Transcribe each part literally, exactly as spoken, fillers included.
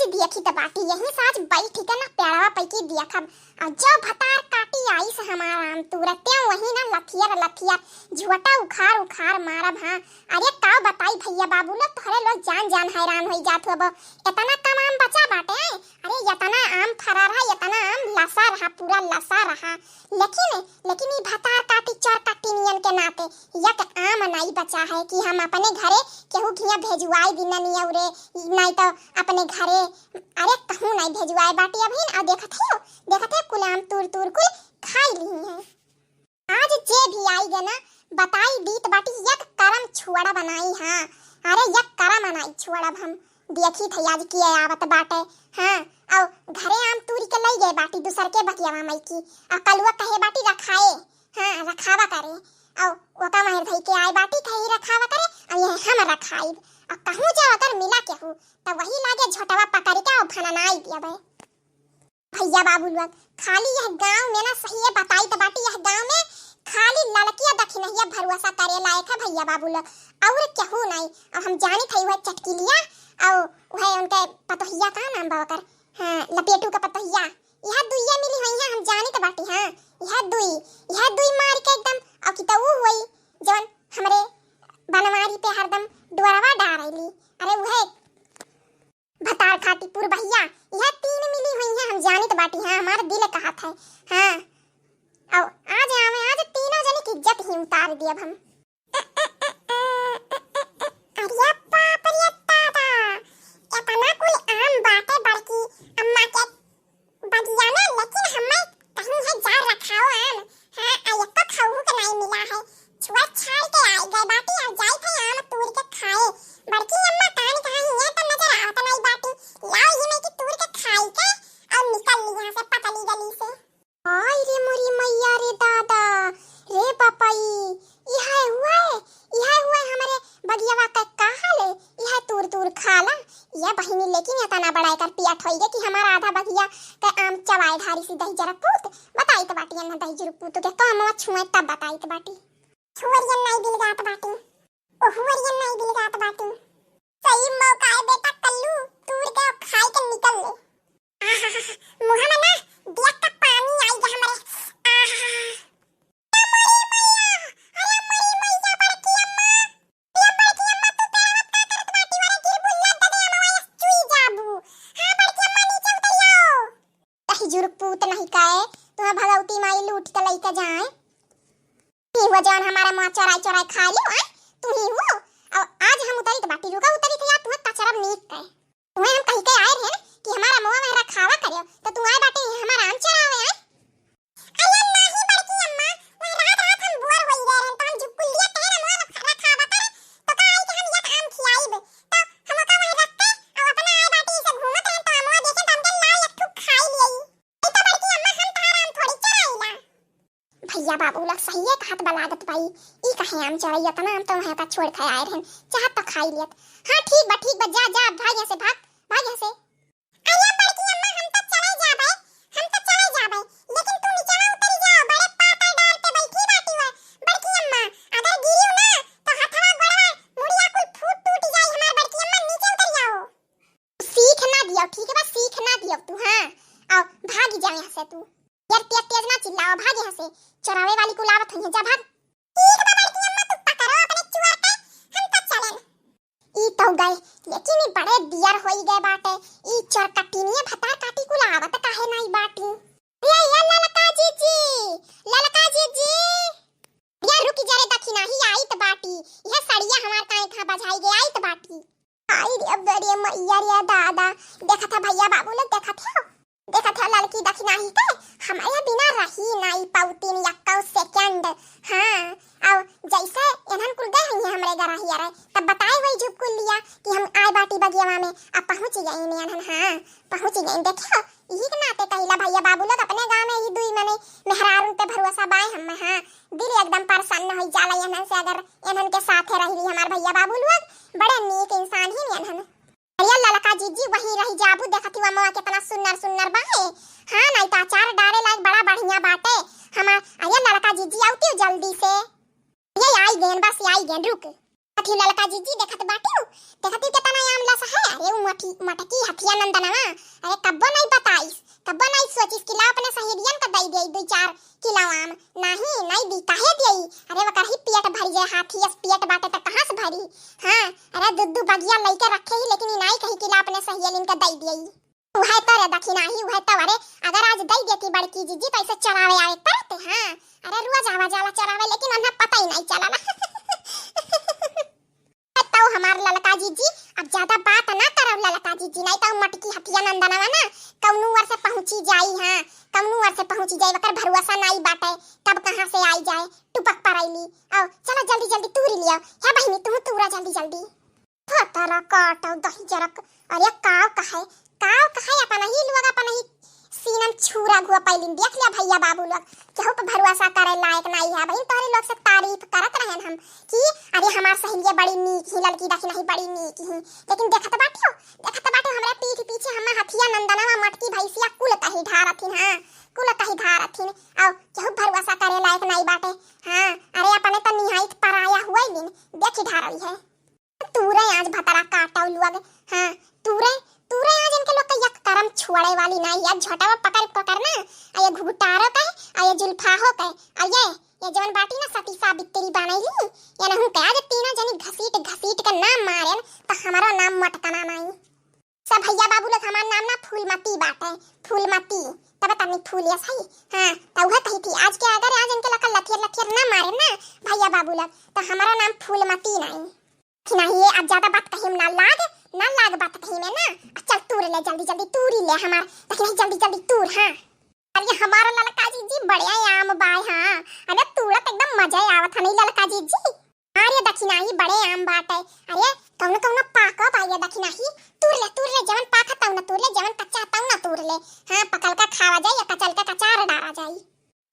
देखी त बाटी, यहीं से आज बैठ के ना पेड़वा पैकी देखब। अउ जो भतार काटी आइस हमार आम तूरत, तें वहीं ना लथियर लथियर झुवटा उखार उखार मारब, हाँ। अरे का बताई भइया बाबू लोग, तोहरे लोग जान जान हैरान होइ जात होबो। एतना कम आम बचा बाटे, अरे एतना आम फरा रहा, एतना आम लसा रहा, पूरा लसा रहा। लेकिन, लेकिन ई भतार काटी चोर काटी नियन के नाते एक आम नाई बचा है कि हम अपने घरे केहू घिया भेजवाई दी ना नियौरे, नाई तो अपने घरे, अरे कहूँ नाई भेजवाए बाटी अभी। आ देखत हो, देखत हो कुल आम तूर तूर कुल खाई ली है। आज जे भी आई गे ना, बताई दीत बाटी, एक करम छुअड़ब नाई, हाँ। अरे एक करम नाई छुअड़ब हम। देखी थई आज के आवत बाटे, हाँ। अउ घरे आम तूरी के लई गए बाटी दूसर के बगियावा मइकी। अउ कलुआ कहे बाटी रखाए, हाँ, रखावा करे। अउ ओका मार धई के आए बाटी, कहे रखावा करे, अउ यह हम रखाइब। अउ कहूँ जो अगर मिला केहू, त वही लागे झोटवा पकड़ के अउ भननाई दियबे। भइया बाबू लोग, खाली यह गाँव में ना, सही है बताई त बाटी, यह गाँव में खाली ललकिया दखिनहिया भरोसा करे लायक है भइया बाबू लोग, और केहू नहीं। और हम जानी थई वह चटकीलिया और वह उनके पतोहिया, का नाम बा ओकर, हाँ, लपेटू का पतोहिया, यह दुइये मिली हुई है, हम जानी त बाटी, हाँ, यह दुई, यह दुई मार के एकदम, और की तो ऊ हुई जौन हमरे बनवारी पे हरदम डोरवा डारेली। अरे वह भतार खाटी पुरबहिया, यह तीन मिली हुई हैं, हम जानित बाटी, हाँ, हमार दिल कहत है, हाँ। अउ आज आवे, आज तीनों जने की इज्जत ही उतार दियब हम। अरे बाप रे दादा, एतना कुल आम बाटे बड़की अम्मा के बगिया में, लेकिन हमें कहीं है जार रखाओ आम। हाँ, आ एको खाऊ के नहीं मिला है। छुआ छाल के आई गए बाटी, आ जाई थे आम तूर के खाए। बड़की अम्मा कान कहाँ ही है, तो नजर आवत नहीं बाटी। लाओ ही में की तूर के खाई के और निकल ली यहाँ से पतली गली से। हाय रे मोरी मैया रे दादा, रे बापाई, इहे हुए, इहे हुए हमरे बगियावा के का हाल है? इहे तूर तूर खाला, ये बहिनी, लेकिन एतना बड़ा एकर पियट होई गे कि हमार आधा बगिया के आम चबाए ढारी सी दही जरा पूत। बताई त बाटी, अन्ना दही जरा पूत के कमवा छुए तब बताई त बाटी। हुअरियन नाई बिलगात बाटी, ओ हुअरियन नाई बिलगात बाटी। सही मौका है बेटा कल्लू, तूर के खाई के निकल ले। आहा, मुँह में ना दिया का पानी आई गे हमरे। आहा। अरे मोरी मैया, अरे मोरी मैया, बड़की अम्मा, ए बड़की अम्मा, तू पेड़वा का करत बाटी, वारे गिरबू, लग दे अम्मा, चुई जाबू। हाँ, बड़की अम्मा, नीचे उतरियो। कही जुर्क पूत नहीं काए, तुम्हें भगवती माई लूट के लइके जाए। तू ही हुआ जौन हमारे मुँह चोराई चोराई खा लियो, आय? तू ही हुआ। और आज हम उतरी त बाटी, रुका उतरी थे यार, तुम्हें कचरब नीक काए। तुम्हें हम कही के आए रहे कि हमारा मुँह में रखावा करियो, तो तू आए बाटे हमारा आम चोरावे, आय? अरे नाही बड़की अम्मा, वह रात रात हम बोर होई गए रहन, तो हम झुकुलिया कहे ना मोर रखावा करे, तो का आई कि हम एक आम खियाइब, तो हम ओका वह रख के और अपना आए बाटी से घूमत रहन, तो अमवा देखे तो हमके ला एक ठुक खाई लियई। ई तो बड़की अम्मा हम तहार आम थोड़ी चराइला। भइया बाबू लोग सहिए कहत बा लागत बाई, ई कहे आम चोरई, एतना आम तो वहाँ का छोड़ खाए आए रहन, चाहत तो खाई लियत। हाँ ठीक बा, ठीक बा, जा जा, भाग यहाँ से, भाग, भाग यहाँ से। अरे बड़की अम्मा, हम तो चले जाबे, हम तो चले जाबे, लेकिन तू नीचवा उतरी जाओ, बड़े पातर डाल पे बैठी बाटी हुआ। बड़की अम्मा, अगर गिरियो ना, तो हथवा गोड़वा मुड़िया कुल फूट टूट जाई हमार। बड़की अम्मा, नीचे उतरी जाओ। सीख ना दियो, ठीक बा, सीख ना दियो तू, हाँ। आओ, भागी जाओ यहाँ से तू। यार, तेज तेज ना चिल्लाओ, भाग यहाँ से। चरावे वाली कुल आवत हुई है, जा भाग। ठीक बा बड़की अम्मा, तू पकड़ो अपने चुअर के, हम तो चलेन। ई तो गए, लेकिन ई बड़े दियर होई गए बाटे। ई चोर कट्टिनिया भतार काटी कुल आवत काहे नाई बाटी? ए, ए ललका जीजी, ललका जीजी। या रुकी जरे दखिनाही आइत बाटी। यह सड़िया हमार काहे कहाँ बझाई गए आइत बाटी। आई रे अब रे मैया रे दादा, देखत है भइया बाबू लोग, देखत है, देखत है ललकी दखिनाही के, हमारे बिना रही नाई पौतीन यक्कौ सेकंड। हाँ, और जैसे एनहन कुल गए हुई हैं हमरे गरहिया रे, तब बताए हुई झुपकुलिया कि हम आए बाटी बगियावा में, अब पहुँच गई एनहन, हाँ, पहुँच गई। देखियो, यही के नाते कहिला भइया बाबू लोग, अपने गाँव में ही दुई मने मेहरारून पे भरोसा बाय हम, हाँ, दिल एकदम प्रसन्न होई जाला एनहन से, अगर एनहन के साथे रहिली हमार भइया बाबू लोग, बड़े नीक इंसान ही एनहन। अरे ललका जीजी, वहीं रही जाबू, देखत ही अमवा कितना सुन्नर सुन्नर बा है। हाँ, नाई तो अचार डारे लायक बड़ा बढ़िया बाटे। हमार, अरे ललका जीजी, आवती हो जल्दी से। ये आई गेन, बस आई गेन, रुक। अथी ललका जीजी देखत बाटिउ, देखत ही केतना आम लस है। अरे उ मटकी, मटकी हथिया नंदनवा, अरे कब्बो नहीं बताइस, कब्बो नहीं सोचिस कि ला अपने सहेलियन का दई देई दुई चार किलो आम। नहीं, नहीं दी, काहे देई? अरे ओकर ही पेट भरी जाए, हाथी अस पेट बाटे त कहाँ से भरी? हाँ, अरे दू दू बगिया लइके रखे ही, लेकिन ई नहीं कही कि ला अपने सहेलियन का दई देई। उहे तो रे दखिनाही, उहे तो। अरे अगर आज दई देती बड़की जीजी तो ऐसे चरावे आवे परते। हाँ, अरे रोज आवा जाला चरावे, लेकिन उन्हें पता ही नहीं चला ना। तो हमार ललका जीजी, अब ज्यादा बात ना करब ललका जीजी, नहीं तो मटकी हथिया नंदनवा ना कौनो ओर से पहुँची जाई। हाँ, कौनो ओर से पहुँची जाई, ओकर भरोसा नहीं बाटे, कब कहाँ से आई जाए, टुपक परैली। आओ चलो जल्दी जल्दी तूरी लियो। हे बहिनी, तू तूरा जल्दी जल्दी। भतरा काटो दही जरक। अरे काव कहे, काव कहे, अपन ही लोग अपन ही सीनम छुरा घुआ पैलिन। देख लिया भैया बाबू लोग, केहू पे भरोसा करे लायक नहीं है। बहिन तोहरे लोग से तारीफ करत रहन हम कि अरे हमार सहेलिया बड़ी नीक ही, ललकी दखिनाही बड़ी नीक ही, लेकिन देखत बाटियो, देखत बाटियो हमरे पीठ पीछे हमें हथिया नंदनवा मटकी भैंसिया कुल कही ढारथिन। हाँ, कुल कही ढारथिन। आओ केहू भरोसा करे लायक नहीं बाटे। हाँ, अरे अपने तो निहायत पराया हुआ ही दिन देखी ढारई है। तूरे आज भतरा काटौ लोग। हाँ, तूरे, तूरे आज इनके लोग का यक करम छोड़े वाली ना। ये झोटावा पकड़, पकड़ ना, आ ये घुघुटारो का, आ ये जुल्फाहो का, आ ये, ये जवन बाटी ना सती सावित्री बनैली, ये नहु के आज तीनों जनी घसीट, घसीट के ना मारेन, तो हमारो नाम मटकना नहीं। सब भैया बाबू लोग हमार नाम ना फूलमती बाटे, फूलमती, तब तनी फूल यस है। हाँ, तो वह कही थी, आज के अगर आज इनके लोग का लथियर, लथियर ना मारेन ना भैया बाबू लोग, तो हमारो नाम फूलमती नहीं। कि नहीं, ये अब ज्यादा बात कही में ना लाग, ना लाग बात कही में ना। आ चल तूर ले जल्दी जल्दी, तूरी ले हमार, लेकिन नहीं जल्दी जल्दी तूर। हाँ, अरे हमारा ललका जीजी बड़े आम बाय। हाँ, अरे तूरत एकदम मजा आवत है नहीं ललका जीजी। अरे दखिनाही बड़े आम बाटे। अरे कौनो कौनो पाको बा ये दखिनाही, तूर ले तूर ले, जवन पाका तौन तूर ले, जवन कच्चा तौन तूर ले। हाँ, पकल का खावा जाई या कचल का कचार डारा जाई।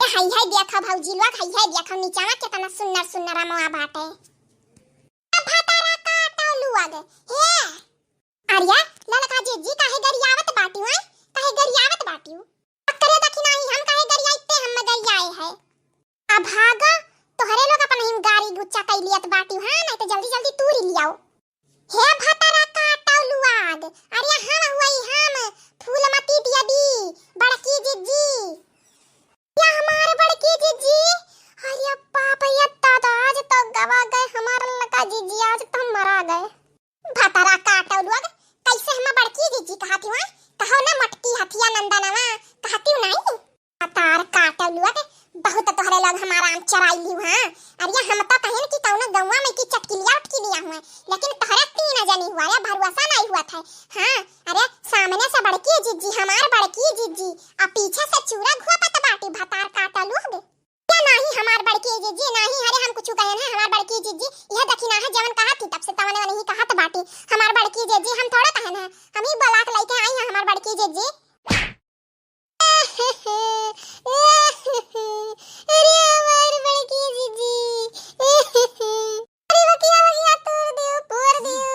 ए, हई, हई देखा भौजी लोग, हई, हई देखा नीचावा केतना सुन्नर, सुन्नर अमवा बाटे। ए, भतारा काटो लोग, हे। अरिया, ललका जीजी काहे गरियावत बाटिउ, हैं? काहे गरियावत बाटिउ? अकरे दखिनाही, हम काहे गरियाइते, हम गरियाए है। अब भागा, तोहरे लोग अपन हिम गारी गुच्चा कई लियत बाटिउ, हाँ? नहीं तो जल्दी, जल्दी तूरी लियाओ। हे भतरा काटौ लुआग, अरे हम हुई हम, फूलमती दियदी, बड़की जिज्जी। या हमार बड़की जिज्जी, अरे बाप, ये दादा, आज तो गवा गए हमार ललका जिज्जी, आज तो हम मरा गए। भतरा काटौ लुआग, कैसे हम बड़की जिज्जी कहती हुआ? कहो ना मोटकी हथिया नंदनवा, कहती नहीं? भतार काटौ लुआग, बहुत तोहरे लोग हमार आम चराई लिहु, हाँ? अरे हम तो कहेन कि कौनो गौवा में की चटकिलिया उटकिलिया हुए, लेकिन तोहरे तीन जनी हुआ रे, भरोसा नहीं हुआ था, हाँ? अरे सामने से बड़की जिज्जी, हमार बड़की जिज्जी, आ पीछे से चूरा घुआ पत बाटी, भतार काटौ लुआग। या नहीं हमार बड़की जिज्जी, नहीं, अरे हम कुछ कहेन है, हमार बड़की जिज्जी, यह दखिनाही जवन कहत ही तब से तवने वने ही कहत बाटी, हमार बड़की जिज्जी, हम थोड़ा कहेन है, हम ही बोला के लेके आई हैं हमार बड़की जिज्जी। अरे हमार बड़की जिज्जी। अरे बकिया, बकिया, तोड़ दियो, फोड़ दियो।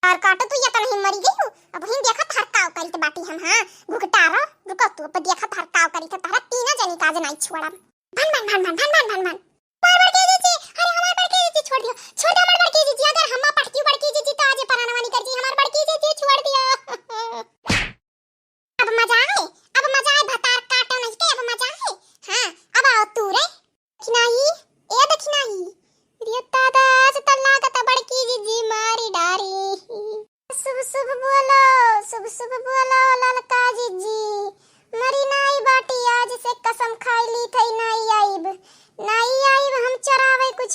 और काटो तू, या तो नहीं मरी गई हूँ। अब हिन देखा थरकाव करी तो बाटी हम, हाँ, घुघटारो, रुको तू, अब देखा थरकाव करी तो तारा तीना जनी काज नहीं छोड़ा। भन, भन, भन, भन। हमार बड़की जिज्जी, अरे हमार बड़की जिज्जी छोड़ दियो, छोड़ दियो हमार बड़की जिज्जी, अगर हम पटकी बड़की जिज्जी तो आज परानवा निकल जी, हमार बड़की जिज्जी छोड़ दियो। अब मजा आए, अब मजा आए, भतार काटो नहीं के, अब मजा आए। हाँ, अब आओ तू रे। दखिनाही, ए दखिनाही। अरे दादा, आज त लागत बड़की जिज्जी मारी डारी। शुभ शुभ बोलो, शुभ शुभ बोलो ललका जिज्जी। मरी नाई बाटी, आज से कसम खाई ली थई, नाई आइब, नाई आइब हम चरावे कुछ।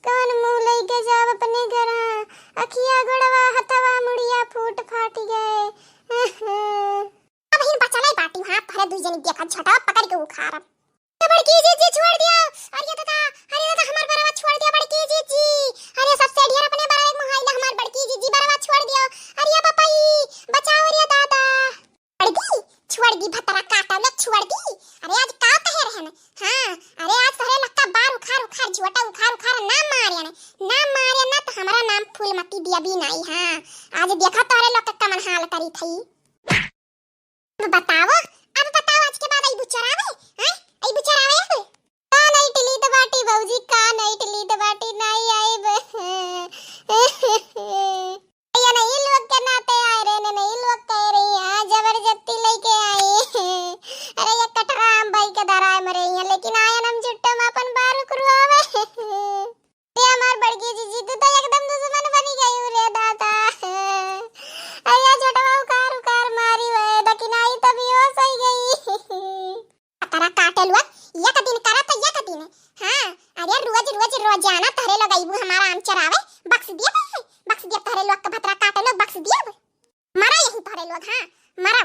कौन मुँह लइके जाब अपने घरा? अखिया गोड़वा हथवा मुड़िया फूट फाट गए। अब हिन बचले बाटी, हाँ, तोहरे दुई जनी देखत झटवा पकड़ के उखाड़ब। ए बड़की जिज्जी छोड़ दियो। अरे दादा, अरे दादा, हमार बरवा छोड़ दियो बड़की जिज्जी। अरे सबसे ढेर अपने बरवा के मोहाइला हमार बड़की जिज्जी, बरवा छोड़ दियो। अरे बापाई, बचाओ रे दादा। छोड़ दी, छोड़ दी, भतरा काटा लोग, छोड़ दी। अरे आज का कहे रहन? हाँ, अरे आज तोहरे लक्का बार उखाड़ उखाड़, झोटा उखाड़ उखाड़ ना मारे ना, ना मारे ना तो हमारा नाम फूलमती दिया भी नहीं। हाँ, आज देखा तोहरे लोग का कमन हाल करी थई। अब बताओ, अब बताओ, आज के बाद अइबू चरावे? हैं? अइबू चरावे अब? ए लोग अइबू हमारा आम चरावे, बक्स दियब, बक्स दियब, तोहरे लोग के भतरा काटे लोग, बक्स दियब। मरा यहीं तोहरे लोग, हाँ, मरा।